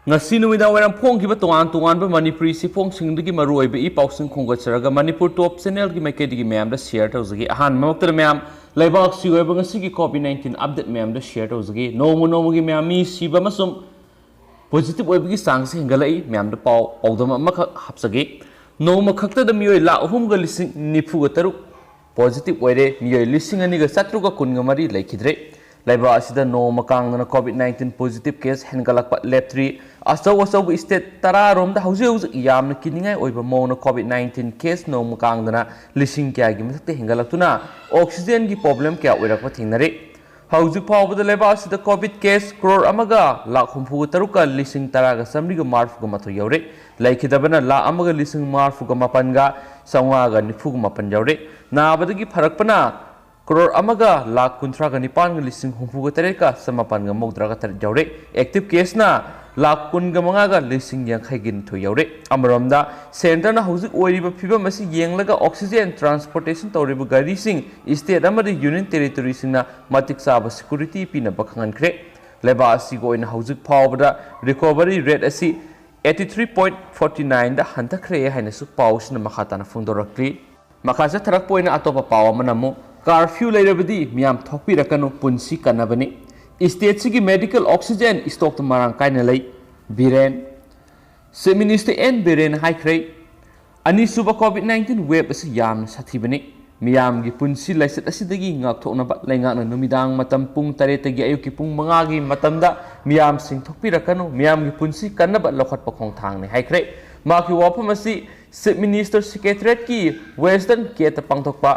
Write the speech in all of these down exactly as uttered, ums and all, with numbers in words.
ꯉꯁꯤ ꯅꯨꯃꯤꯗꯥꯡ ꯋꯥꯏꯔꯝ ꯐꯣꯡꯈꯤꯕ ꯇꯣꯉꯥꯟ ꯇꯣꯉꯥꯟꯕ ꯃꯅꯤꯄꯨꯔꯤ ꯆꯦꯐꯣꯡꯁꯤꯡꯗꯒꯤ ꯃꯔꯨꯑꯣꯏꯕ ꯏ ꯄꯥꯎꯁꯤꯡ ꯈꯣꯝꯒꯠꯆꯔꯒ ꯃꯅꯤꯄꯨꯔ ꯇꯣꯞ ꯆꯦꯅꯦꯜꯒꯤ ꯃꯥꯏꯀꯩꯗꯒꯤ ꯃꯌꯥꯝꯗ ꯁꯤꯌꯔ ꯇꯧꯖꯒꯦ꯫ ꯑꯍꯥꯟꯕꯃꯛꯇꯗ ꯃꯌꯥꯝ, ꯂꯩꯕꯥꯛꯁꯤꯒꯤ ꯑꯣꯏꯕ ꯉꯁꯤꯒꯤ ꯀꯣꯚꯤꯗ ꯅꯥꯏꯟꯇꯤꯟ ꯑꯞꯗꯦꯠ ꯃꯌꯥꯝꯗ ꯁꯤꯌꯔ ꯇꯧꯖꯒꯦ꯫ ꯅꯣꯡꯃ ꯅꯣꯡꯃꯒꯤ ꯃꯌꯥꯝ ꯃꯤ ꯁꯤꯕ ꯑꯃꯁꯨꯡ ꯄꯣꯖꯤꯇꯤꯚ ꯑꯣꯏꯕꯒꯤ ꯆꯥꯡꯁꯤ ꯍꯦꯟꯒꯠꯂꯛꯏ꯫ ꯃꯌꯥꯝꯗ ꯄꯥꯎ ꯄꯥꯎꯗꯝ ꯑꯃꯈꯛ ꯍꯥꯞꯆꯒꯦ꯫ ꯅꯣꯡꯃ ꯈꯛꯇꯗ ꯃꯤꯑꯣꯏ ꯂꯥꯈ ꯑꯍꯨꯝꯒ ꯂꯤꯁꯤꯡ ꯅꯤꯐꯨꯒ ꯇꯔꯨꯛ ꯄꯣꯖꯤꯇꯤꯚ ꯑꯣꯏꯔꯦ꯫ ꯃꯤꯑꯣꯏ ꯂꯤꯁꯤꯡ ꯑꯅꯤꯒ ꯆꯥꯇ꯭ꯔꯨꯛꯀ ꯀꯨꯟꯒ ꯃꯔꯤ ꯂꯩꯈꯤꯗ꯭ꯔꯦ꯫ ꯂꯩꯕꯥꯛ ꯑꯁꯤꯗ ꯅꯣꯡꯃ ꯀꯥꯡꯗꯅ ꯀꯣꯚꯤꯗ ꯅꯥꯏꯟꯇꯤꯟ ꯄꯣꯖꯤꯇꯤꯚ ꯀꯦꯁ ꯍꯦꯟꯒꯠꯂꯛꯄ ꯂꯦꯞꯇ꯭ꯔꯤ꯫ ꯑꯆꯧ ꯑꯆꯧꯕ ꯁ꯭ꯇꯦꯠ ꯇꯔꯥꯔꯣꯝꯗ ꯍꯧꯖꯤꯛ ꯍꯧꯖꯤꯛ ꯌꯥꯝꯅ ꯀꯤꯅꯤꯡꯉꯥꯏ ꯑꯣꯏꯕ ꯃꯑꯣꯡꯗ ꯀꯣꯚꯤꯗ ꯅꯥꯏꯟꯇꯤꯟ ꯀꯦꯁ ꯅꯣꯡꯃ ꯀꯥꯡꯗꯅ ꯂꯤꯁꯤꯡ ꯀꯌꯥꯒꯤ ꯃꯊꯛꯇ ꯍꯦꯟꯒꯠꯂꯛꯇꯨꯅ ꯑꯣꯛꯁꯤꯖꯦꯟꯒꯤ ꯄ꯭ꯔꯣꯕ꯭ꯂꯦꯝ ꯀꯌꯥ ꯑꯣꯏꯔꯛꯄ ꯊꯦꯡꯅꯔꯤ꯫ ꯍꯧꯖꯤꯛ ꯐꯥꯎꯕꯗ ꯂꯩꯕꯥꯛ ꯑꯁꯤꯗ ꯀꯣꯚꯤꯗ ꯀꯦꯁ ꯀ꯭ꯔꯣꯔ ꯑꯃꯒ ꯂꯥꯈ ꯍꯨꯝꯐꯨꯒ ꯇꯔꯨꯛꯀ ꯂꯤꯁꯤꯡ ꯇꯔꯥꯒ ꯆꯥꯃꯔꯤꯒ ꯃꯔꯤꯐꯨꯒ ꯃꯥꯊꯣꯏ ꯌꯧꯔꯦ꯫ ꯂꯩꯈꯤꯗꯕꯅ ꯂꯥꯈ ꯑꯃꯒ ꯂꯤꯁꯤꯡ ꯃꯔꯤꯐꯨꯒ ꯃꯥꯄꯟꯒ ꯆꯥꯝꯃꯉꯥꯒ ꯅꯤꯐꯨꯒ ꯃꯥꯄꯟ ꯌꯧꯔꯦ꯫ ꯅꯥꯕꯗꯒꯤ ꯐꯔꯛꯄꯅ ꯀ꯭ꯔꯣꯔ ꯑꯃꯒ ꯂꯥꯈ ꯀꯨꯟꯊ꯭ꯔꯥꯒ ꯅꯤꯄꯥꯟꯒ ꯂꯤꯁꯤꯡ ꯍꯨꯝꯐꯨꯒ ꯇꯔꯦꯠꯀ ꯆꯃꯥꯄꯟꯒ ꯃꯧꯗ꯭ꯔꯥꯒ ꯇꯔꯦꯠ ꯌꯧꯔꯦ꯫ ꯑꯦꯛꯇꯤꯚ ꯀꯦꯁꯅ ꯂꯥꯈ ꯀꯨꯟꯒ ꯃꯉꯥꯒ ꯂꯤꯁꯤꯡ ꯌꯥꯡꯈꯩꯒ ꯅꯤꯊꯣꯏ ꯌꯧꯔꯦ꯫ ꯑꯃꯔꯣꯝꯗ, ꯁꯦꯟꯇꯔꯅ ꯍꯧꯖꯤꯛ ꯑꯣꯏꯔꯤꯕ ꯐꯤꯕꯝ ꯑꯁꯤ ꯌꯦꯡꯂꯒ ꯑꯣꯛꯁꯤꯖꯦꯟ ꯇ꯭ꯔꯥꯟꯁꯄꯣꯔꯇꯦꯁꯟ ꯇꯧꯔꯤꯕ ꯒꯥꯔꯤꯁꯤꯡ ꯁ꯭ꯇꯦꯠ ꯑꯃꯗꯤ ꯌꯨꯅꯤꯌꯟ ꯇꯦꯔꯤꯇꯣꯔꯤꯁꯤꯡꯅ ꯃꯇꯤꯛ ꯆꯥꯕ ꯁꯦꯀ꯭ꯌꯨꯔꯤꯇꯤ ꯄꯤꯅꯕ ꯈꯪꯍꯟꯈ꯭ꯔꯦ꯫ ꯂꯩꯕꯥꯛ ꯑꯁꯤꯒꯤ ꯑꯣꯏꯅ ꯍꯧꯖꯤꯛ ꯐꯥꯎꯕꯗ ꯔꯤꯀꯣꯚꯔꯤ ꯔꯦꯠ ꯑꯁꯤ ꯑꯩꯠꯇꯤ ꯊ꯭ꯔꯤ ꯄꯣꯏꯟꯠ ꯐꯣꯔꯇꯤ ꯅꯥꯏꯟꯗ ꯍꯟꯊꯈ꯭ꯔꯦ ꯍꯥꯏꯅꯁꯨ ꯄꯥꯎ ꯑꯁꯤꯅ ꯃꯈꯥ ꯇꯥꯅ ꯐꯣꯡꯗꯣꯔꯛꯂꯤ꯫ ꯃꯈꯥ ꯆꯠꯊꯔꯛꯄ ꯑꯣꯏꯅ ꯑꯇꯣꯞꯄ ꯄꯥꯎ ꯑꯃꯅ ꯑꯃꯨꯛ, ꯀꯥꯔꯐ꯭ꯌꯨ ꯂꯩꯔꯕꯗꯤ ꯃꯤꯌꯥꯝ ꯊꯣꯛꯄꯤꯔꯛꯀꯅꯨ, ꯄꯨꯟꯁꯤ ꯀꯟꯅꯕꯅꯤ꯫ ꯁ꯭ꯇꯦꯠꯁꯤꯒꯤ ꯃꯦꯗꯤꯀꯦꯜ ꯑꯣꯛꯁꯤꯖꯦꯟ ꯁ꯭ꯇꯣꯛꯇ ꯃꯔꯥꯡ ꯀꯥꯏꯅ ꯂꯩ꯫ ꯕꯤꯔꯦꯟ꯫ ꯆꯤꯐ ꯃꯤꯅꯤꯁꯇꯔ ꯑꯦꯟ ꯕꯤꯔꯦꯟꯅ ꯍꯥꯏꯈ꯭ꯔꯦ, ꯑꯅꯤꯁꯨꯕ ꯀꯣꯚꯤꯗ ꯅꯥꯏꯟꯇꯤꯟ ꯋꯦꯕ ꯑꯁꯤ ꯌꯥꯝꯅ ꯁꯥꯊꯤꯕꯅꯤ꯫ ꯃꯤꯌꯥꯝꯒꯤ ꯄꯨꯟꯁꯤ ꯂꯥꯏꯆꯠ ꯑꯁꯤꯗꯒꯤ ꯉꯥꯛꯊꯣꯛꯅꯕ ꯂꯩꯉꯥꯛꯅ ꯅꯨꯃꯤꯗꯥꯡ ꯃꯇꯝ ꯄꯨꯡ ꯇꯔꯦꯠꯇꯒꯤ ꯑꯌꯨꯛꯀꯤ ꯄꯨꯡ ꯃꯉꯥꯒꯤ ꯃꯇꯝꯗ ꯃꯤꯌꯥꯝꯁꯤꯡ ꯊꯣꯛꯄꯤꯔꯛꯀꯅꯨ, ꯃꯤꯌꯥꯝꯒꯤ ꯄꯨꯟꯁꯤ ꯀꯟꯅꯕ ꯂꯧꯈꯠꯄ ꯈꯣꯡꯊꯥꯡꯅꯤ ꯍꯥꯏꯈ꯭ꯔꯦ꯫ ꯃꯍꯥꯛꯀꯤ ꯋꯥꯐꯝ ꯑꯁꯤ ꯆꯤꯐ ꯃꯤꯅꯤꯁꯇꯔ ꯁꯦꯀ꯭ꯔꯦꯇꯔꯤꯌꯦꯠꯀꯤ ꯋꯦꯁꯇꯔꯟ ꯒꯦꯠꯇ ꯄꯥꯡꯊꯣꯛꯄ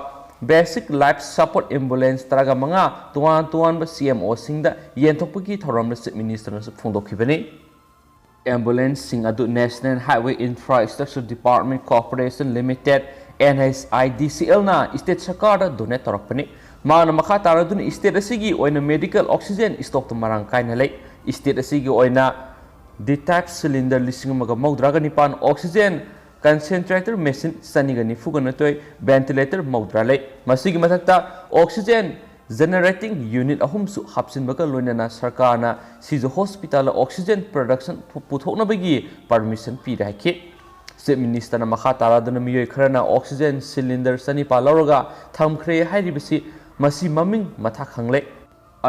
ꯕꯦꯁꯤꯛ ꯂꯥꯏꯐ ꯁꯄꯣꯔꯠ ꯑꯦꯝꯕꯨꯂꯦꯟꯁ ꯇꯔꯥꯒ ꯃꯉꯥ ꯇꯣꯉꯥꯟ ꯇꯣꯉꯥꯟꯕ ꯁꯤ ꯑꯦꯝ ꯑꯣꯁꯤꯡꯗ ꯌꯦꯟꯊꯣꯛꯄꯒꯤ ꯊꯧꯔꯝꯗ ꯆꯤꯐ ꯃꯤꯅꯤꯁꯇꯔꯅꯁꯨ ꯐꯣꯡꯗꯣꯛꯈꯤꯕꯅꯤ꯫ ꯑꯦꯝꯕꯨꯂꯦꯟꯁꯁꯤꯡ ꯑꯗꯨ National Highway Infrastructure Development Corporation Limited, N H I D C L, ꯅ ꯁ꯭ꯇꯦꯠ ꯁꯔꯀꯥꯔꯗ ꯗꯣꯅꯦꯠ ꯇꯧꯔꯛꯄꯅꯤ꯫ ꯃꯥꯅ ꯃꯈꯥ ꯇꯥꯔꯗꯨꯅ ꯁ꯭ꯇꯦꯠ ꯑꯁꯤꯒꯤ ꯑꯣꯏꯅ ꯃꯦꯗꯤꯀꯦꯜ ꯑꯣꯛꯁꯤꯖꯦꯟ ꯁ꯭ꯇꯣꯛꯇ ꯃꯔꯥꯡ ꯀꯥꯏꯅ ꯂꯩ꯫ ꯁ꯭ꯇꯦꯠ ꯑꯁꯤꯒꯤ ꯑꯣꯏꯅ ꯗꯤꯇꯥꯏꯞ ꯁꯤꯂꯤꯟꯗꯔ ꯂꯤꯁꯤꯡ ꯑꯃꯒ ꯃꯧꯗ꯭ꯔꯥꯒ ꯅꯤꯄꯥꯟ, ꯑꯣꯛꯁꯤꯖꯦꯟ ꯀꯟꯁꯦꯟꯇ꯭ꯔꯦꯇꯔ ꯃꯦꯁꯤꯟ ꯆꯅꯤꯒ ꯅꯤꯐꯨꯒ ꯅꯤꯊꯣꯏ, ꯚꯦꯟꯇꯤꯂꯦꯇꯔ ꯃꯧꯗ꯭ꯔꯥ ꯂꯩ꯫ ꯃꯁꯤꯒꯤ ꯃꯊꯛꯇ ꯑꯣꯛꯁꯤꯖꯦꯟ Generating unit ꯑꯍꯨꯝꯁꯨ ꯍꯥꯞꯆꯤꯟꯕꯒ ꯂꯣꯏꯅꯅ ꯁꯔꯀꯥꯔꯅ ꯁꯤꯖ ꯍꯣꯁꯄꯤꯇꯥꯜꯗ oxygen production ꯄꯨ-, ꯄꯨꯊꯣꯛꯅꯕꯒꯤ permission ꯄꯤꯔꯦ ꯍꯥꯏꯈꯤ꯫ Chief Minister ꯅ ꯃꯈꯥ ꯇꯥꯔꯗꯨꯅ ꯃꯤꯑꯣꯏ ꯈꯔꯅ oxygen cylinder ꯆꯅꯤꯄꯥꯜ ꯂꯧꯔꯒ ꯊꯝꯈ꯭ꯔꯦ ꯍꯥꯏꯔꯤꯕꯁꯤ ꯃꯁꯤ ꯃꯃꯤꯡ ꯃꯊꯥ ꯈꯪꯂꯦ꯫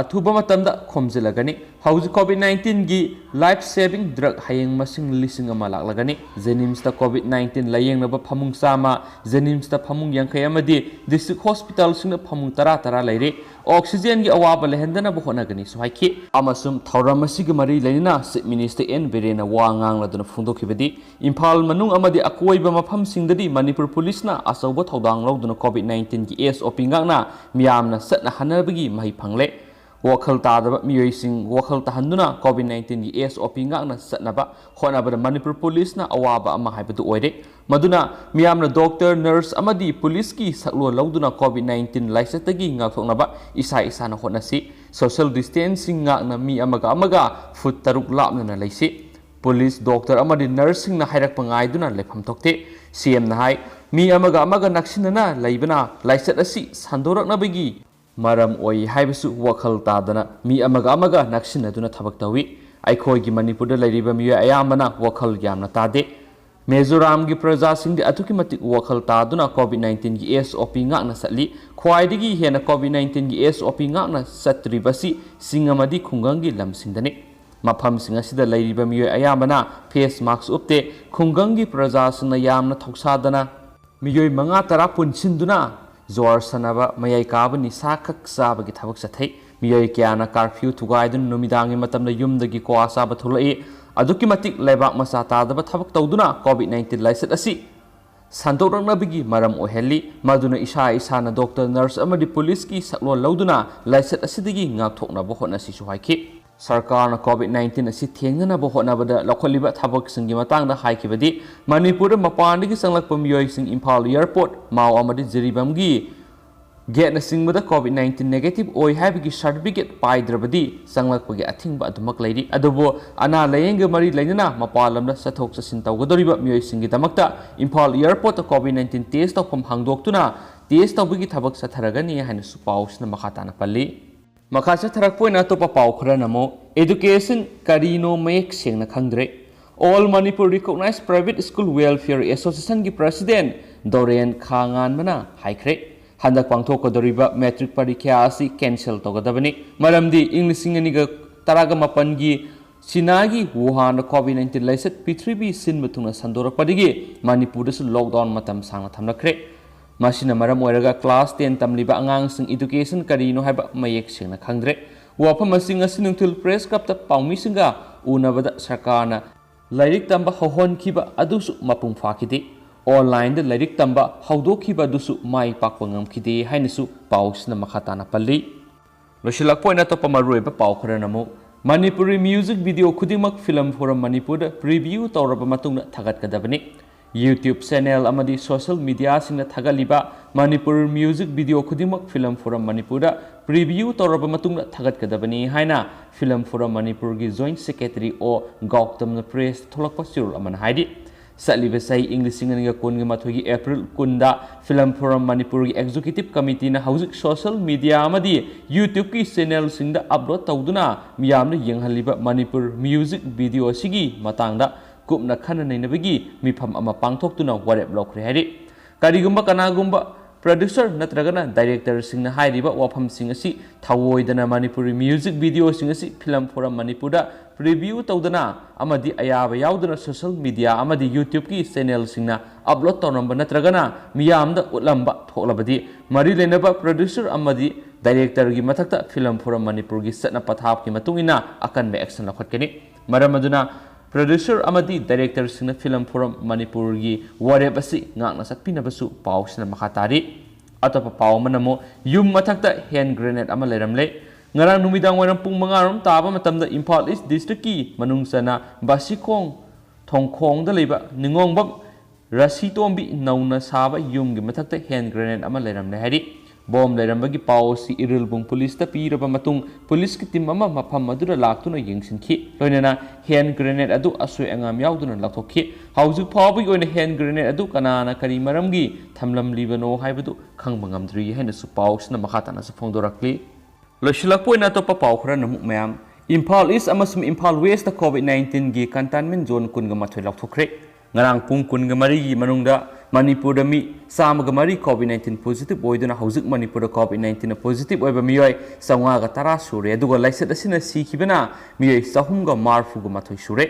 ꯑꯊꯨꯕ ꯃꯇꯝꯗ ꯈꯣꯝꯖꯤꯜꯂꯒꯅꯤ꯫ ꯍꯧꯖꯤꯛ COVID nineteen ꯒꯤ life saving drug ꯍꯌꯦꯡ ꯃꯁꯤꯡ ꯂꯤꯁꯤꯡ ꯑꯃ ꯂꯥꯛꯂꯒꯅꯤ꯫ JNIMS ꯇ COVID nineteen ꯂꯥꯌꯦꯡꯅꯕ ꯐꯃꯨꯡ ꯆꯥꯝꯃ, JNIMS ꯇ ꯐꯃꯨꯡ ꯌꯥꯡꯈꯩ ꯑꯃꯗꯤ district hospital ꯁꯤꯡꯗ ꯐꯃꯨꯡ ꯇꯔꯥ ꯇꯔꯥ ꯂꯩꯔꯦ꯫ Oxygen ꯒꯤ ꯑꯋꯥꯕ ꯂꯩꯍꯟꯗꯅꯕ ꯍꯣꯠꯅꯒꯅꯤꯁꯨ ꯍꯥꯏꯈꯤ꯫ ꯑꯃꯁꯨꯡ ꯊꯧꯔꯝ ꯑꯁꯤꯒꯤ ꯃꯔꯤ ꯂꯩꯅꯅ Chief Minister N ꯕꯤꯔꯦꯟꯅ ꯋꯥ ꯉꯥꯡꯂꯗꯨꯅ ꯐꯣꯡꯗꯣꯛꯈꯤꯕꯗꯤ, ꯏꯝꯐꯥꯜ ꯃꯅꯨꯡ ꯑꯃꯗꯤ ꯑꯀꯣꯏꯕ ꯃꯐꯝꯁꯤꯡꯗꯗꯤ ꯃꯅꯤꯄꯨꯔ ꯄꯨꯂꯤꯁꯅ ꯑꯆꯧꯕ ꯊꯧꯗꯥꯡ ꯂꯧꯗꯨꯅ COVID nineteen ꯒꯤ SOP ꯉꯥꯛꯅ ꯃꯤꯌꯥꯝꯅ ꯆꯠꯅꯍꯟꯅꯕꯒꯤ ꯃꯍꯩ ꯐꯪꯂꯦ꯫ ꯋꯥꯈꯜ ꯇꯥꯗꯕ ꯃꯤꯑꯣꯏꯁꯤꯡ ꯋꯥꯈꯜ ꯇꯥꯍꯟꯗꯨꯅ COVID nineteen ꯒꯤ SOP ꯉꯥꯛꯅ ꯆꯠꯅꯕ ꯍꯣꯠꯅꯕꯗ ꯃꯅꯤꯄꯨꯔ ꯄꯨꯂꯤꯁꯅ ꯑꯋꯥꯕ ꯑꯃ ꯍꯥꯏꯕꯗꯨ ꯑꯣꯏꯔꯦ꯫ ꯃꯗꯨꯅ ꯃꯤꯌꯥꯝꯅ doctor, nurse ꯑꯃꯗꯤ ꯄꯨꯂꯤꯁꯀꯤ ꯁꯛꯂꯣꯟ ꯂꯧꯗꯨꯅ COVID nineteen ꯂꯥꯏꯆꯠꯇꯒꯤ ꯉꯥꯛꯊꯣꯛꯅꯕ ꯏꯁꯥ ꯏꯁꯥꯅ ꯍꯣꯠꯅꯁꯤ꯫ Social distancing ꯉꯥꯛꯅ ꯃꯤ ꯑꯃꯒ ꯑꯃꯒ foot ꯇꯔꯨꯛ ꯂꯥꯞꯅꯅ ꯂꯩꯁꯤ꯫ ꯄꯨꯂꯤꯁ, doctor ꯑꯃꯗꯤ nurse ꯁꯤꯡꯅ ꯍꯥꯏꯔꯛꯄ ꯉꯥꯏꯗꯨꯅ ꯂꯩꯐꯝ ꯊꯣꯛꯇꯦ꯫ CM ꯅ ꯍꯥꯏ, ꯃꯤ ꯑꯃꯒ ꯑꯃꯒ ꯅꯛꯁꯤꯟꯅꯅ ꯂꯩꯕꯅ ꯂꯥꯏꯆꯠ ꯑꯁꯤ ꯁꯟꯗꯣꯔꯛꯅꯕꯒꯤ ꯃꯔꯝ ꯑꯣꯏ ꯍꯥꯏꯕꯁꯨ ꯋꯥꯈꯜ ꯇꯥꯗꯅ ꯃꯤ ꯑꯃꯒ ꯑꯃꯒ ꯅꯛꯁꯤꯟꯅꯗꯨꯅ ꯊꯕꯛ ꯇꯧꯏ꯫ ꯑꯩꯈꯣꯏꯒꯤ ꯃꯅꯤꯄꯨꯔꯗ ꯂꯩꯔꯤꯕ ꯃꯤꯑꯣꯏ ꯑꯌꯥꯝꯕꯅ ꯋꯥꯈꯜ ꯌꯥꯝꯅ ꯇꯥꯗꯦ꯫ ꯃꯤꯖꯣꯔꯥꯝꯒꯤ ꯄ꯭ꯔꯖꯥꯁꯤꯡꯗꯤ ꯑꯗꯨꯛꯀꯤ ꯃꯇꯤꯛ ꯋꯥꯈꯜ ꯇꯥꯗꯨꯅ COVID nineteen ꯒꯤ SOP ꯉꯥꯛꯅ ꯆꯠꯂꯤ꯫ ꯈ꯭ꯋꯥꯏꯗꯒꯤ ꯍꯦꯟꯅ COVID nineteen ꯒꯤ SOP ꯉꯥꯛꯅ ꯆꯠꯇ꯭ꯔꯤꯕꯁꯤ ꯆꯤꯡ ꯑꯃꯗꯤ ꯈꯨꯡꯒꯪꯒꯤ ꯂꯝꯁꯤꯡꯗꯅꯤ꯫ ꯃꯐꯝꯁꯤꯡ ꯑꯁꯤꯗ ꯂꯩꯔꯤꯕ ꯃꯤꯑꯣꯏ ꯑꯌꯥꯝꯕꯅ face mask ꯎꯞꯇꯦ꯫ ꯈꯨꯡꯒꯪꯒꯤ ꯄ꯭ꯔꯖꯥꯁꯤꯡꯅ ꯌꯥꯝꯅ ꯊꯧꯁꯥꯗꯅ ꯃꯤꯑꯣꯏ ꯃꯉꯥ ꯇꯔꯥ ꯄꯨꯟꯁꯤꯟꯗꯨꯅ ꯖꯨꯋꯥꯔ ꯁꯥꯟꯅꯕ, ꯃꯌꯥꯏ ꯀꯥꯕ, ꯅꯤꯁꯥ ꯈꯛ ꯆꯥꯕꯒꯤ ꯊꯕꯛ ꯆꯠꯊꯩ꯫ ꯃꯤꯑꯣꯏ ꯀꯌꯥꯅ curfew ꯊꯨꯒꯥꯏꯗꯨꯅ ꯅꯨꯃꯤꯗꯥꯡꯒꯤ ꯃꯇꯝꯗ ꯌꯨꯝꯗꯒꯤ ꯀ꯭ꯋꯥ ꯆꯥꯕ ꯊꯣꯛꯂꯛꯏ꯫ ꯑꯗꯨꯛꯀꯤ ꯃꯇꯤꯛ ꯂꯩꯕꯥꯛ ꯃꯆꯥ ꯇꯥꯗꯕ ꯊꯕꯛ ꯇꯧꯗꯨꯅ COVID nineteen ꯂꯥꯏꯆꯠ ꯑꯁꯤ ꯁꯟꯗꯣꯔꯛꯅꯕꯒꯤ ꯃꯔꯝ ꯑꯣꯏꯍꯜꯂꯤ꯫ ꯃꯗꯨꯅ ꯏꯁꯥ ꯏꯁꯥꯅ doctor, nurse ꯑꯃꯗꯤ ꯄꯨꯂꯤꯁꯀꯤ ꯁꯛꯂꯣꯟ ꯂꯧꯗꯨꯅ ꯂꯥꯏꯆꯠ ꯑꯁꯤꯗꯒꯤ ꯉꯥꯛꯊꯣꯛꯅꯕ ꯍꯣꯠꯅꯁꯤꯁꯨ ꯍꯥꯏꯈꯤ꯫ ꯁꯔꯀꯥꯔꯅ COVID nineteen ꯑꯁꯤ ꯊꯦꯡꯅꯅꯕ ꯍꯣꯠꯅꯕꯗ ꯂꯧꯈꯠꯂꯤꯕ ꯊꯕꯛꯁꯤꯡꯒꯤ ꯃꯇꯥꯡꯗ ꯍꯥꯏꯈꯤꯕꯗꯤ, ꯃꯅꯤꯄꯨꯔꯗ ꯃꯄꯥꯟꯗꯒꯤ ꯆꯪꯂꯛꯄ ꯃꯤꯑꯣꯏꯁꯤꯡ ꯏꯝꯐꯥꯜ airport, ꯃꯥꯎ ꯑꯃꯗꯤ ꯖꯤꯔꯤꯕꯥꯝꯒꯤ gateꯅꯆꯤꯡꯕꯗ COVID nineteen negative ꯑꯣꯏ ꯍꯥꯏꯕꯒꯤ certificate ꯄꯥꯏꯗ꯭ꯔꯕꯗꯤ ꯆꯪꯂꯛꯄꯒꯤ ꯑꯊꯤꯡꯕ ꯑꯗꯨꯃꯛ ꯂꯩꯔꯤ꯫ ꯑꯗꯨꯕꯨ ꯑꯅꯥ ꯂꯥꯌꯦꯡꯒ ꯃꯔꯤ ꯂꯩꯅꯅ ꯃꯄꯥꯟ ꯂꯝꯗ ꯆꯠꯊꯣꯛ ꯆꯠꯁꯤꯟ ꯇꯧꯒꯗꯧꯔꯤꯕ ꯃꯤꯑꯣꯏꯁꯤꯡꯒꯤꯗꯃꯛꯇ ꯏꯝꯐꯥꯜ airportꯇ COVID nineteen test ꯇꯧꯐꯝ ꯍꯥꯡꯗꯣꯛꯇꯨꯅ ꯇꯦꯁ ꯇꯧꯕꯒꯤ ꯊꯕꯛ ꯆꯠꯊꯔꯒꯅꯤ ꯍꯥꯏꯅꯁꯨ ꯄꯥꯎꯁꯤꯅ ꯃꯈꯥ ꯇꯥꯅ ꯄꯜꯂꯤ꯫ ꯃꯈꯥ ꯆꯠꯊꯔꯛꯄ ꯑꯣꯏꯅ ꯑꯇꯣꯞꯄ ꯄꯥꯎ ꯈꯔꯅ ꯑꯃꯨꯛ, education ꯀꯔꯤꯅꯣ ꯃꯌꯦꯛ ꯁꯦꯡꯅ ꯈꯪꯗ꯭ꯔꯦ꯫ All Manipur Recognized Private School Welfare Associationꯒꯤ president ꯗꯣꯔꯦꯟ ꯈꯥ ꯉꯥꯟꯕꯅ ꯍꯥꯏꯈ꯭ꯔꯦ, ꯍꯟꯗꯛ ꯄꯥꯡꯊꯣꯛꯀꯗꯧꯔꯤꯕ ꯃꯦꯇ꯭ꯔꯤꯛ ꯄꯔꯤꯈ꯭ꯌꯥ ꯑꯁꯤ cancel ꯇꯧꯒꯗꯕꯅꯤ, ꯃꯔꯝꯗꯤ ꯏꯪ ꯂꯤꯁꯤꯡ ꯑꯅꯤꯒ ꯇꯔꯥꯒ ꯃꯥꯄꯟꯒꯤ ꯆꯤꯅꯥꯒꯤ ꯋꯨꯍꯥꯟꯗ COVID nineteen ꯂꯥꯏꯆꯠ ꯄ꯭ꯔꯤꯊꯤꯕꯤ ꯁꯤꯟꯕ ꯊꯨꯡꯅ ꯁꯟꯗꯣꯔꯛꯄꯗꯒꯤ ꯃꯅꯤꯄꯨꯔꯗꯁꯨ lockdown ꯃꯇꯝ ꯁꯥꯡꯅ ꯊꯝꯂꯛꯈ꯭ꯔꯦ꯫ ꯃꯁꯤꯅ ꯃꯔꯝ ꯑꯣꯏꯔꯒ class ten ꯇꯝꯂꯤꯕ ꯑꯉꯥꯡꯁꯤꯡ education ꯀꯔꯤꯅꯣ ꯍꯥꯏꯕ ꯃꯌꯦꯛ ꯁꯦꯡꯅ ꯈꯪꯗ꯭ꯔꯦ꯫ ꯋꯥꯐꯝ ꯑꯁꯤ ꯉꯁꯤ ꯅꯨꯡꯊꯤꯜ press clubꯇ ꯄꯥꯎꯃꯤꯁꯤꯡꯒ ꯎꯅꯕꯗ ꯁꯔꯀꯥꯔꯅ ꯂꯥꯏꯔꯤꯛ ꯇꯝꯕ ꯍꯧꯍꯟꯈꯤꯕ ꯑꯗꯨꯁꯨ ꯃꯄꯨꯡ ꯐꯥꯈꯤꯗꯦ꯫ Onlineꯗ ꯂꯥꯏꯔꯤꯛ ꯇꯝꯕ ꯍꯧꯗꯣꯛꯈꯤꯕ ꯑꯗꯨꯁꯨ ꯃꯥꯏ ꯄꯥꯛꯄ ꯉꯝꯈꯤꯗꯦ ꯍꯥꯏꯅꯁꯨ ꯄꯥꯎꯁꯤꯅ ꯃꯈꯥ ꯇꯥꯅ ꯄꯜꯂꯤ꯫ ꯂꯣꯏꯁꯤꯜꯂꯛꯄ ꯑꯣꯏꯅ ꯑꯇꯣꯞꯄ ꯃꯔꯨꯑꯣꯏꯕ ꯄꯥꯎ ꯈꯔꯅ ꯑꯃꯨꯛ, ꯃꯅꯤꯄꯨꯔꯤ music video ꯈꯨꯗꯤꯡꯃꯛ Film Forum ꯃꯅꯤꯄꯨꯔꯗ preview ꯇꯧꯔꯕ ꯃꯇꯨꯡꯗ ꯊꯥꯒꯠꯀꯗꯕꯅꯤ꯫ YouTube channel ꯑꯃꯗꯤ social mediaꯁꯤꯡꯅ ꯊꯥꯒꯠꯂꯤꯕ ꯃꯅꯤꯄꯨꯔ music video ꯈꯨꯗꯤꯡꯃꯛ Film Forum ꯃꯅꯤꯄꯨꯔꯗ preview ꯇꯧꯔꯕ ꯃꯇꯨꯡꯗ ꯊꯥꯒꯠꯀꯗꯕꯅꯤ ꯍꯥꯏꯅ Film Forum ꯃꯅꯤꯄꯨꯔꯒꯤ joint secretary ꯑꯣ ꯒꯧꯇꯝꯅ press ꯊꯣꯛꯂꯛꯄ ꯆꯦꯔꯣꯜ ꯑꯃꯅ ꯍꯥꯏꯔꯤ꯫ ꯆꯠꯂꯤꯕ ꯆꯍꯤ ꯏꯪ ꯂꯤꯁꯤꯡ ꯑꯅꯤꯒ ꯀꯨꯟꯒꯤ ꯃꯥꯊꯣꯏꯒꯤ April ꯀꯨꯟꯗ Film Forum ꯃꯅꯤꯄꯨꯔꯒꯤ executive committeeꯅ ꯍꯧꯖꯤꯛ social media ꯑꯃꯗꯤ YouTubeꯀꯤ channelꯁꯤꯡꯗ upload ꯇꯧꯗꯨꯅ ꯃꯤꯌꯥꯝꯅ ꯌꯦꯡꯍꯜꯂꯤꯕ ꯃꯅꯤꯄꯨꯔ music video ꯑꯁꯤꯒꯤ ꯃꯇꯥꯡꯗ ꯀꯨꯞꯅ ꯈꯟꯅ ꯅꯩꯅꯕꯒꯤ ꯃꯤꯐꯝ ꯑꯃ ꯄꯥꯡꯊꯣꯛꯇꯨꯅ ꯋꯥꯔꯦꯞ ꯂꯧꯈ꯭ꯔꯦ ꯍꯥꯏꯔꯤ꯫ ꯀꯔꯤꯒꯨꯝꯕ ꯀꯅꯥꯒꯨꯝꯕ producer ꯅꯠꯇ꯭ꯔꯒꯅ directorꯁꯤꯡꯅ ꯍꯥꯏꯔꯤꯕ ꯋꯥꯐꯝꯁꯤꯡ ꯑꯁꯤ ꯊꯑꯣꯏꯗꯅ ꯃꯅꯤꯄꯨꯔꯤ music videoꯁꯤꯡ ꯑꯁꯤ Film Forum ꯃꯅꯤꯄꯨꯔꯗ preview ꯇꯧꯗꯅ ꯑꯃꯗꯤ ꯑꯌꯥꯕ ꯌꯥꯎꯗꯅ social media ꯑꯃꯗꯤ YouTubeꯀꯤ channelꯁꯤꯡꯅ upload ꯇꯧꯔꯝꯕ ꯅꯠꯇ꯭ꯔꯒꯅ ꯃꯤꯌꯥꯝꯗ ꯎꯠꯂꯝꯕ ꯊꯣꯛꯂꯕꯗꯤ, ꯃꯔꯤ ꯂꯩꯅꯕ producer ꯑꯃꯗꯤ directorꯒꯤ ꯃꯊꯛꯇ Film Forum ꯃꯅꯤꯄꯨꯔꯒꯤ ꯆꯠꯅ ꯄꯊꯥꯞꯀꯤ ꯃꯇꯨꯡ ꯏꯟꯅ ꯑꯀꯟꯕ action ꯂꯧꯈꯠꯀꯅꯤ꯫ ꯃꯔꯝ ꯑꯗꯨꯅ producer ꯑꯃꯗꯤ directorꯁꯤꯡꯅ Film Forum ꯃꯅꯤꯄꯨꯔꯒꯤ ꯋꯥꯔꯦꯞ ꯑꯁꯤ ꯉꯥꯛꯅ ꯆꯠꯄꯤꯅꯕꯁꯨ ꯄꯥꯎꯁꯤꯅ ꯃꯈꯥ ꯇꯥꯔꯤ꯫ ꯑꯇꯣꯞꯄ ꯄꯥꯎ ꯑꯃꯅ ꯑꯃꯨꯛ, ꯌꯨꯝ ꯃꯊꯛꯇ hand grenade ꯑꯃ ꯂꯩꯔꯝꯂꯦ꯫ ꯉꯔꯥꯡ ꯅꯨꯃꯤꯗꯥꯡ ꯋꯥꯏꯔꯝ ꯄꯨꯡ ꯃꯉꯥ ꯔꯣꯝ ꯇꯥꯕ ꯃꯇꯝꯗ ꯏꯝꯐꯥꯜ East districtꯀꯤ ꯃꯅꯨꯡ ꯆꯟꯅ ꯕꯥꯁꯤꯈꯣꯡ ꯊꯣꯡꯈꯣꯡꯗ ꯂꯩꯕ ꯅꯤꯉꯣꯡꯕꯝ ꯔꯥꯁꯤꯇꯣꯝꯕꯤ ꯅꯧꯅ ꯁꯥꯕ ꯌꯨꯝꯒꯤ ꯃꯊꯛꯇ hand grenade ꯑꯃ ꯂꯩꯔꯝꯂꯦ ꯍꯥꯏꯔꯤ꯫ ꯕꯣꯝ ꯂꯩꯔꯝꯕꯒꯤ ꯄꯥꯎ ꯑꯁꯤ ꯏꯔꯤꯜꯕꯨꯡ ꯄꯨꯂꯤꯁꯇ ꯄꯤꯔꯕ ꯃꯇꯨꯡ, ꯄꯨꯂꯤꯁꯀꯤ ꯇꯤꯝ ꯑꯃ ꯃꯐꯝ ꯑꯗꯨꯗ ꯂꯥꯛꯇꯨꯅ ꯌꯦꯡꯁꯤꯟꯈꯤ꯫ ꯂꯣꯏꯅꯅ ꯍꯦꯟ ꯒ꯭ꯔꯦꯅꯦꯗ ꯑꯗꯨ ꯑꯁꯣꯏ ꯑꯉꯥꯝ ꯌꯥꯎꯗꯅ ꯂꯧꯊꯣꯛꯈꯤ꯫ ꯍꯧꯖꯤꯛ ꯐꯥꯎꯕꯒꯤ ꯑꯣꯏꯅ ꯍꯦꯟ ꯒ꯭ꯔꯦꯅꯦꯗ ꯑꯗꯨ ꯀꯅꯥꯅ ꯀꯔꯤ ꯃꯔꯝꯒꯤ ꯊꯝꯂꯝꯂꯤꯕꯅꯣ ꯍꯥꯏꯕꯗꯨ ꯈꯪꯕ ꯉꯝꯗ꯭ꯔꯤ ꯍꯥꯏꯅꯁꯨ ꯄꯥꯎꯁꯤꯅ ꯃꯈꯥ ꯇꯥꯅꯁꯨ ꯐꯣꯡꯗꯣꯔꯛꯂꯤ꯫ ꯂꯣꯏꯁꯤꯜꯂꯛꯄ ꯑꯣꯏꯅ ꯑꯇꯣꯞꯄ ꯄꯥꯎ ꯈꯔ ꯅꯃꯨꯛ ꯃꯌꯥꯝ꯫ ꯏꯝꯐꯥꯜ ꯏꯁ ꯑꯃꯁꯨꯡ ꯏꯝꯐꯥꯜ ꯋꯦꯁꯇ ꯀꯣꯚꯤꯗ ꯅꯥꯏꯟꯇꯤꯟꯒꯤ ꯀꯟꯇꯦꯟꯃꯦꯟ ꯖꯣꯟ ꯀꯨꯟꯒ ꯃꯥꯊꯣꯏ ꯂꯥꯎꯊꯣꯛꯈ꯭ꯔꯦ꯫ ꯉꯔꯥꯡ ꯄꯨꯡ ꯀꯨꯟꯒ ꯃꯔꯤꯒꯤ ꯃꯅꯨꯡꯗ ꯃꯅꯤꯄꯨꯔꯗ ꯃꯤ ꯆꯥꯝꯃꯒ ꯃꯔꯤ ꯀꯣꯚꯤꯗ ꯅꯥꯏꯟꯇꯤꯟ ꯄꯣꯖꯤꯇꯤꯚ ꯑꯣꯏꯗꯨꯅ ꯍꯧꯖꯤꯛ ꯃꯅꯤꯄꯨꯔꯗ ꯀꯣꯚꯤꯗ ꯅꯥꯏꯟꯇꯤꯟꯅ ꯄꯣꯖꯤꯇꯤꯚ ꯑꯣꯏꯕ ꯃꯤꯑꯣꯏ ꯆꯥꯝꯃꯉꯥꯒ ꯇꯔꯥ ꯁꯨꯔꯦ꯫ ꯑꯗꯨꯒ ꯂꯥꯏꯆꯠ ꯑꯁꯤꯅ ꯁꯤꯈꯤꯕꯅ ꯃꯤꯑꯣꯏ ꯆꯍꯨꯝꯒ ꯃꯔꯤꯐꯨꯒ ꯃꯥꯊꯣꯏ ꯁꯨꯔꯦ꯫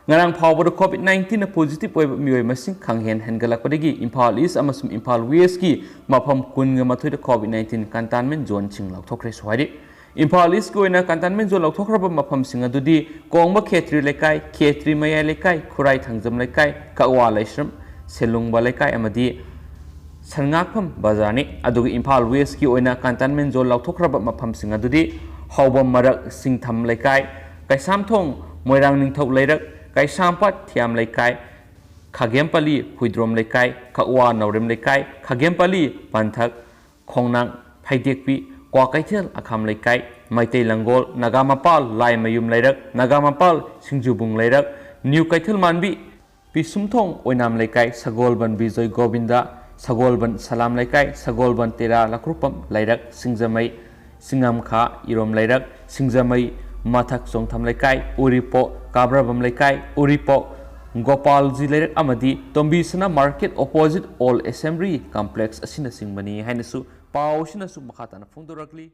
ꯉꯔꯥꯡ ꯐꯥꯎꯕꯗ ꯀꯣꯚꯤꯗ ꯅꯥꯏꯟꯇꯤꯟꯅ ꯄꯣꯖꯤꯇꯤꯚ ꯑꯣꯏꯕ ꯃꯤꯑꯣꯏ ꯃꯁꯤꯡ ꯈꯪꯍꯦꯟ ꯍꯦꯟꯒꯠꯂꯛꯄꯗꯒꯤ ꯏꯝꯐꯥꯜ ꯏꯁ ꯑꯃꯁꯨꯡ ꯏꯝꯐꯥꯜ ꯋꯦꯁꯀꯤ ꯃꯐꯝ ꯀꯨꯟꯒ ꯃꯥꯊꯣꯏꯗ ꯀꯣꯚꯤꯗ ꯅꯥꯏꯟꯇꯤꯟ ꯀꯟꯇꯦꯟꯃꯦꯟ ꯖꯣꯟꯁꯤꯡ ꯂꯥꯎꯊꯣꯛꯈ꯭ꯔꯦꯁꯨ ꯍꯥꯏꯔꯤ꯫ ꯏꯝꯐꯥꯜ ꯏꯁꯀꯤ ꯑꯣꯏꯅ ꯀꯟꯇꯦꯟꯃꯦꯟ ꯖꯣꯟ ꯂꯧꯊꯣꯛꯈ꯭ꯔꯕ ꯃꯐꯝꯁꯤꯡ ꯑꯗꯨꯗꯤ ꯀꯣꯡꯕ ꯈꯦꯇ꯭ꯔꯤ ꯂꯩꯀꯥꯏ, ꯈꯦꯇ꯭ꯔꯤ ꯃꯌꯥꯏ ꯂꯩꯀꯥꯏ, ꯈꯨꯔꯥꯏ ꯊꯥꯡꯖꯝ ꯂꯩꯀꯥꯏ, ꯀꯛꯋꯥ ꯂꯩꯁ꯭ꯔꯝ, ꯁꯦꯂꯨꯡꯕ ꯂꯩꯀꯥꯏ ꯑꯃꯗꯤ ꯁꯟꯉꯥꯛꯐꯝ ꯕꯖꯥꯔꯅꯤ꯫ ꯑꯗꯨꯒ ꯏꯝꯐꯥꯜ ꯋꯦꯁꯀꯤ ꯑꯣꯏꯅ ꯀꯟꯇꯦꯟꯃꯦꯟ ꯖꯣꯟ ꯂꯧꯊꯣꯛꯈ꯭ꯔꯕ ꯃꯐꯝꯁꯤꯡ ꯑꯗꯨꯗꯤ ꯍꯥꯎꯕꯝ ꯃꯔꯛ, ꯁꯤꯡꯊꯝ ꯂꯩꯀꯥꯏ, ꯀꯩꯁꯥꯝꯊꯣꯡ, ꯃꯣꯏꯔꯥꯡ ꯅꯤꯡꯊꯧ ꯂꯩꯔꯛ, ꯀꯩꯁꯥꯝꯄꯥꯠ, ꯊꯤꯌꯥꯝ ꯂꯩꯀꯥꯏ, ꯈꯥꯒꯦꯝꯄꯜꯂꯤ, ꯍꯨꯏꯗ꯭ꯔꯣꯝ ꯂꯩꯀꯥꯏ, ꯀꯛꯋꯥ, ꯅꯥꯎꯔꯦꯝ ꯂꯩꯀꯥꯏ, ꯈꯥꯒꯦꯝꯄꯜꯂꯤ, ꯄꯟꯊꯛ, ꯈꯣꯡꯅꯥꯡ, ꯐꯩꯗꯦꯛꯄꯤ, ꯀ꯭ꯋꯥꯀꯩꯊꯦꯜ, ꯑꯈꯥꯝ ꯂꯩꯀꯥꯏ, ꯃꯩꯇꯩ ꯂꯪꯒꯣꯜ, ꯅꯥꯒꯥꯃꯄꯥꯜ, ꯂꯥꯏꯃꯌꯨꯝ ꯂꯩꯔꯛ, ꯅꯥꯒꯥꯃꯄꯥꯜ, ꯁꯤꯡꯖꯨꯕꯨꯡ ꯂꯩꯔꯛ, ꯅ꯭ꯌꯨ ꯀꯩꯊꯦꯜ ꯃꯥꯟꯕꯤ, ꯄꯤꯁꯨꯝꯊꯣꯡ, ꯑꯣꯏꯅꯥꯝ ꯂꯩꯀꯥꯏ, ꯁꯒꯣꯜꯕꯟ ꯕꯤꯖꯣꯏ ꯒꯣꯕꯤꯟꯗ, ꯁꯒꯣꯜꯕꯟ ꯁꯂꯥꯝ ꯂꯩꯀꯥꯏ, ꯁꯒꯣꯜꯕꯟ ꯇꯦꯔꯥ ꯂꯈ꯭ꯔꯨꯄꯝ ꯂꯩꯔꯛ, ꯁꯤꯡꯖꯃꯩ, ꯆꯤꯡꯉꯝꯈꯥ, ꯏꯔꯣꯝ ꯂꯩꯔꯛ, ꯁꯤꯡꯖꯃꯩ, ꯃꯊꯛ ꯆꯣꯡꯊꯝ ꯂꯩꯀꯥꯏ, ꯎꯔꯤꯄꯣꯛ, ꯀꯥꯕ꯭ꯔꯕꯝ ꯂꯩꯀꯥꯏ, ꯎꯔꯤꯄꯣꯛ, ꯒꯣꯄꯥꯜꯖꯤ ꯂꯩꯔꯛ ꯑꯃꯗꯤ ꯇꯣꯝꯕꯤꯁꯅꯥ market opposite old assembly complex ꯑꯁꯤꯅꯆꯤꯡꯕꯅꯤ ꯍꯥꯏꯅꯁꯨ ꯄꯥꯎ ꯑꯁꯤꯅꯁꯨ ꯃꯈꯥ ꯇꯥꯅ ꯐꯣꯡꯗꯣꯔꯛꯂꯤ꯫